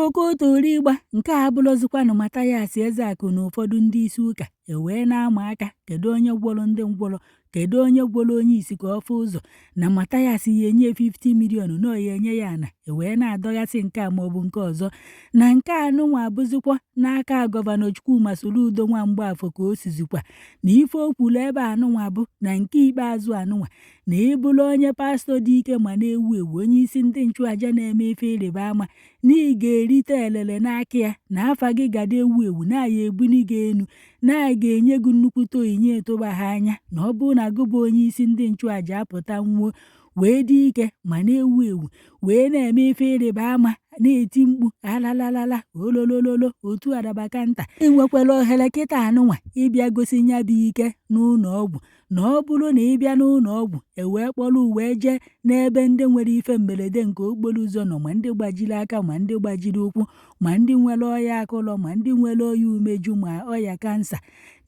Okoko ịgba nke a abụrụzikwanụ Mathias Ezeaku na ụfọdụ ndị isi ụka ewee na-ama aka, kedu onye gwọrọ ndị ngwọrọ, kedu onye gwọrọ onye isi ka ọ fụ ụzọ, na Mathias ya enye 50 million, na ọ ya enye ya ana, ewee na-adọghasị nke a maọbụ nke ọzọ. Na nke anụnwa abụzikwa n'aka Governor Chukwuma Soludo nwa Mgbafọ ka o sizikwa na ife o kwuru ebe anụnwa bụ na nke ikpeazụ anụnwa, na ịbụrụ onye pastọ dị ike ma na-ewu ewu, onye isi ndị nchụaja na-eme ife ịrịba ama, na ị ga-erite elele n'aka ya, na afa gị gada ewu ewu, na ya ebuni gị enu, na a ga-enye gị nnukwute onyinye ịtụba ha anya, na ọ bụrụ na gị bụ onye isi ndị nchụaja apụta nwuo wee dị ike ma na-ewu ewu, wee na-eme ife ịrịba ama, na-eti mkpu alalalala ololololo otu arabaka nta, ị nwekwara ohere kịta anụnwa ịbịa gosi nya bụ ike n'ụlọ ọgwụ, na ọ bụrụ na ị bịa n'ụlọ ọgwụ, e wee kpọrọ wee jee n'ebe ndị nwere ife mberede nke okporo ụzọ nọ, ma ndị gbajiri aka, ma ndị gbajiri ụkwụ, ma ndị nwere ọya akụlọ, ma ndị nwere ọya umeju, ma ọya kansa,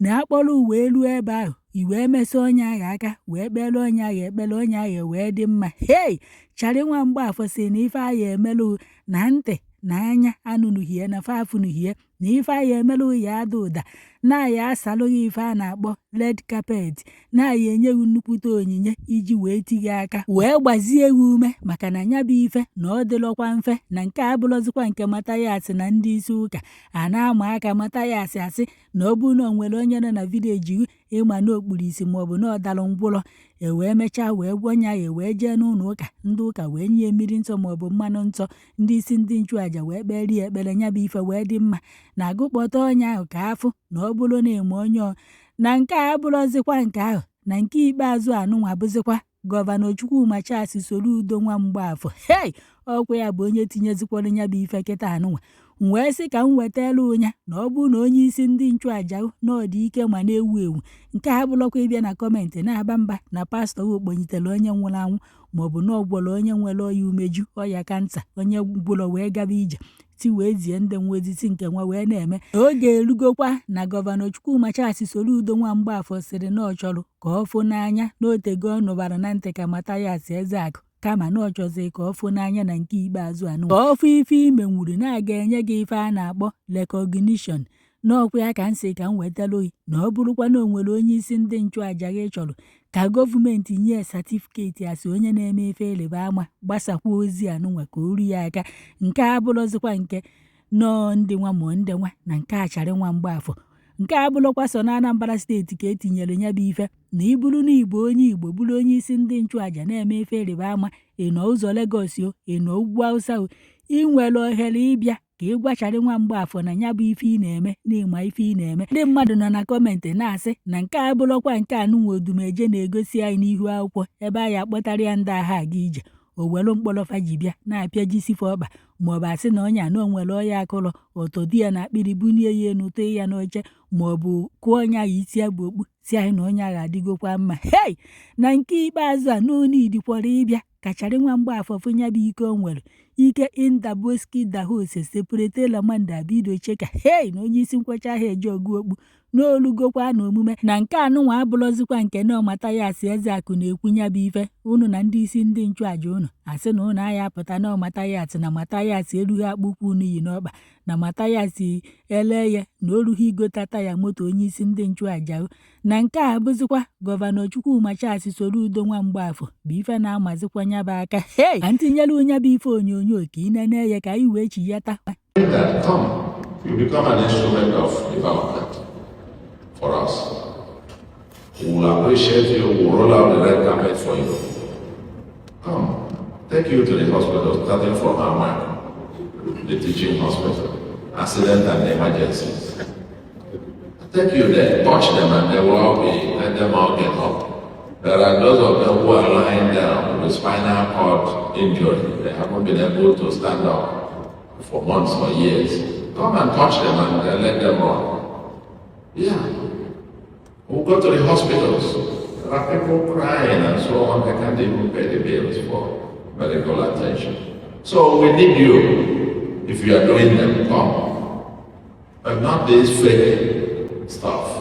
na akpọrọ wee ruo ebe ahụ, i wee mesị onye ahụ aka, wee kpere onye ahụ ekpere, onye ahụ wee dị mma. Hei, Charị nwa Mgbafọ si na ife ahụ emelụ na ntị na anya anụnụhie na fa afụnụhie, na ife ahụ emelụ ya ada ụda, na ya asalụghị ife a na-akpọ red carpet, na ya enyeghị nnukwute onyinye iji wee tighe aka wee gbazie gị ume, maka na ya bụ ife na ọ dịrọkwa mfe. Na nke a abụrụzikwa nke Mathias na ndị isi ụka a na-ama aka. Mathias asị na ọ bụrụ na o nwere onye nọ na village ịma na okpuru isi maọbụ na ọ dalụ ngwụrọ, e wee mechaa wee gwọ ya, ya wee jee n'ụlọ ụka, ndị ụka wee nye mmiri nsọ maọbụ mmanụ nsọ, ndị isi ndị nchụaja wee kpere ya ekpere, ya bụ ife wee dị mma, na agụkpọta onye ahụ ka afụ na ọ bụrụ na ịma onye ọ na nke a abụrụzikwa nke ahụ. Na nke ikpeazụ anụnwa bụzikwa Governor Chukwuma Charles Soludo nwa Mgbafọ. Hei, ọkwa ya bụ onye tinyezikwara ya bụ ife kịta anụnwa. M wee sị ka m wetara ụnya na ọ bụrụ na onye isi ndị nchụaja na ọ dị ike ma na-ewu ewu, nke a abụrụkwa ịbịa na comment na-aba mba na pastọ okponyitere onye nwụrụ anwụ, maọbụ na ọ gwọrọ onye nwere ọya umeju, ọya kansa, onye gwụrọ wee gaba ije, ti wee zie ndị nwa ozisi nke nwa wee na-eme. Oge erugokwa na Governor Chukwuma Charles Soludo nwa Mgbafọ sịrị na ọ chọrọ ka ọ fụ n'anya, na otego ọ nụbara na ntị ka Mathias Ezeaku, kama na ọ chọzi ka ọ fụ n'anya na nke ikpeazụ anụ, ka ọ fụ ife ime nwuru, na-aga enye gị ife a na-akpọ recognition. N'ọkwa ya ka m sị ka m wetara gị, na ọ bụrụkwa na o nwere onye isi ndị nchụaja gị chọrọ ka gọọmenti nye certificate asị onye na-eme ife ịrịba ama, gbasakwa ozi anụnwa ka o ru ya aka. Nke a abụrụzikwa nke nọọ ndị nwa ma ndị nwa na nke Acharị nwa Mgbafọ. Nke a abụrụkwa sọ na Anambra Steeti ka etinyere ya bụ ife, na ịbụrụ na Igbo, onye Igbo bụrụ onye isi ndị nchụaja na-eme ife ịrịba ama, ị nọ ụzọ Legọs o, ị nọ ugwu Awụsa o, ị nwere ohere ịbịa ka ị gwacharị nwa Mgbafọ na ya bụ ife ị na-eme, na ịma ife ị na-eme. Ndị mmadụ nọ na comment na-asị na nke a abụrụkwa nke anụnwa Odumeje na-egosi anyị n'ihu akwụkwọ, ebe anyị akpọtara ya ndị agha aga ije, o welu mkpọrọfa ji bịa na-apịajisife ọkpa, maọbụ asị na onye a na o nwere ọya akụlọ, ọtọdi ya na akpịrị, bunie ya enu, tụọ ya n'oche, maọbụ kụọ onye ahụ isi ya bụ okpu, si anyị na onye ahụ adịgokwa mma. Hei, na nke ikpeazụ a n'onu idikwọrọ ịbịa kacharị nwa Mgbafọ fụ ya bụ ike o nwere ike indaboski dahose separate lamanda bido cheka. Hei, na onye isi nkwacha ahụ eji ọgụ okpu n'olugokwa na omume na nke anụnwa abụrụzikwa nke na Mathias Ezeaku na-ekwu ya bụ ife. Unu na ndị isi ndị nchụaja unu asị na unu agha apụta na Mathias, na Mathias erughị akpụkpọ unu yi n'ọkpa, na Mathias ele ya na orughị igota taya moto onye isi ndị nchụaja. Na nke a bụzikwa Governor Chukwuma Charles Soludo nwa Mgbafọ bụ ife na-amazikwa nya bụ aka. Hei, ka ntinyere onye bụ ife onyonyo ka ị nene ya ka anyị wee chiyata. That come, you become an instrument of development for us. We will appreciate you, we will roll out the red carpet for you. Come, take you to the hospital, starting from Amaku, the teaching hospital, accident and emergencies. Take you there, touch them and they will all be, let them all get up. There are those of them who are lying down with spinal cord injury. They haven't been able to stand up for months or years. Come and touch them and let them run. Yeah. We'll go to the hospitals. There are people crying and so on. They can't even pay the bills for medical attention. So we need you. If you are doing them, come. But not this fake stuff.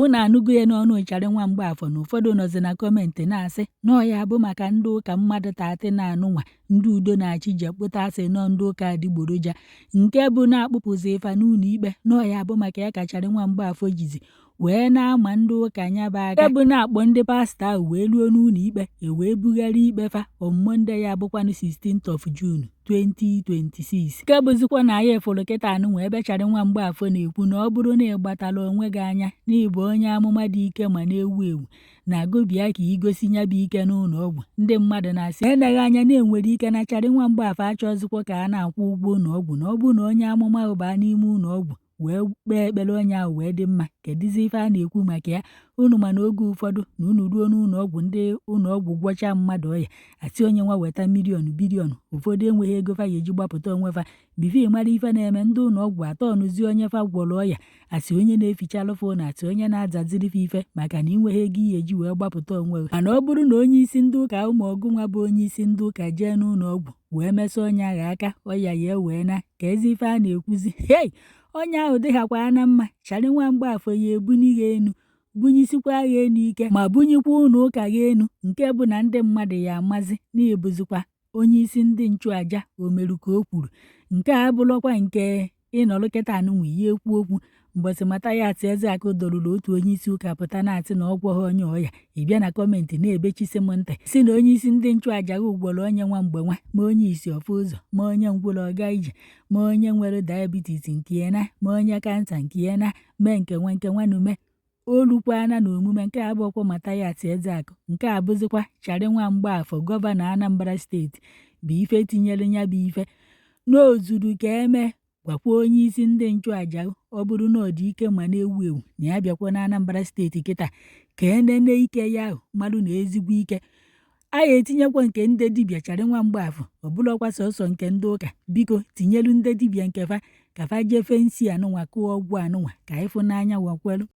Unu anụgo ya n'ọnụ Charlie nwa Mgbafọ na ụfọdụ nọzi na comment na-asị na ọ ya bụ maka ndị ụka mmadụ 30 na anụnwa ndị udo na-achị ji kpụta asị nọ ndị ụka adịgboroja nke bụ na-akpụpụzi ifa n'ụlọ ikpe, na ọ ya bụ maka ya ka Charlie nwa Mgbafọ jizi wee na-ama ndị ụka nya bụ aka, bụ na-akpọ ndị pastọ ahụ wee ruo n'ụlọ ikpe, e wee bugharị ikpe fa on Monday, ya bụkwanụ 16th of June 2026, nke bụzikwa na anyị fụrụ kịta anụnwa ebe Charlie nwa Mgbafọ na-ekwu na ọ bụrụ na ị gbatala onwe gị anya na ịbụ onye amụma dị ike ma na-ewu ewu na agụbịa ka igosi nya bụ ike n'ụlọ ọgwụ. Ndị mmadụ na-asị eneghị anya na-enwere ike na Charlie nwa Mgbafọ achọzikwa ka a na-akwụ ụgwọ ụlọ ọgwụ, na ọ bụrụ na onye amụma ahụ baa n'ime ụlọ ọgwụ wee kpee ekpere, onye ahụ wee dị mma. Kedụzi ife a na-ekwu maka ya? Unu ma na oge ụfọdụ na unu ruo n'ụlọ ọgwụ, ndị ụlọ ọgwụ gwọcha mmadụ ọya, asị onye nwa weta million, billion. Ụfọdụ enweghị ego fa ga-eji gbapụta onwe fa. Before mara ife na-eme, ndị ụlọ ọgwụ atọ ọnụzi onye fa gwọrọ ọya asị onye na-efichalụ fa ụlọ, asị onye na-azaziri fa ife, maka na ị nweghị ego ihe eji wee gbapụta onwe gị. Mana ọ bụrụ na onye isi ndị ụka ụmụ ọgụnwa bụ onye isi ndị ụka jee n'ụlọ ọgwụ wee mesị onye ahụ aka, ọya ya ewee na ka ezi ife a na-ekwuzi hei, onye ahụ dịghakwa na mma. Charlie nwa Mgbafọ ya ebuni gị enu, bunyisikwa agha enu ike, ma bunyikwa ụlọ ụka gị enu, nke bụ na ndị mmadụ ya amazi na ịbụzikwa onye isi ndị nchụaja omeru ka o kwuru. Nke a abụrụkwa nke ịnọrọ kịta anụnwa ihe ekwu okwu mbọsị Mathias Ezeaku dọrụrụ otu onye isi ụka pụta na-asị na ọ gwọghị onye ọya. Ị bịa na comment na-ebechisi m ntị si na onye isi ndị nchụaja gị gwọrọ onye nwa mgbe nwa, ma onye isi ọfụ ụzọ, ma onye ngwụrọ ọga ije, ma onye nwere diabetes nke ya na ma onye cancer nke ya na mee nke nwa nke nwa nume olukwana na omume. Nke a abụọkwa Mathias Ezeaku, nke a bụzikwa Charlie nwa Mgbafọ, gọvanọ Anambra Steeti, bụ ife tinyere ya bụ ife n'ozuru ka eme. Gwakwa onye isi ndị nchụaja, ọ bụrụ na ọ dị ike ma na-ewu ewu, na ya bịakwa na Anambra Steeti kịta ka enene ike ya ahụ mmadụ na ezigbo ike a ya etinyekwa nke ndị dibịa. Charlie nwa Mgbafọ, ọ bụrụkwa sọsọ nke ndị ụka, biko tinyelu ndị dibịa nke fa ka fa jefe nsi anụnwa kụọ ọgwụ anụnwa ka ịfụnanya wakwelu.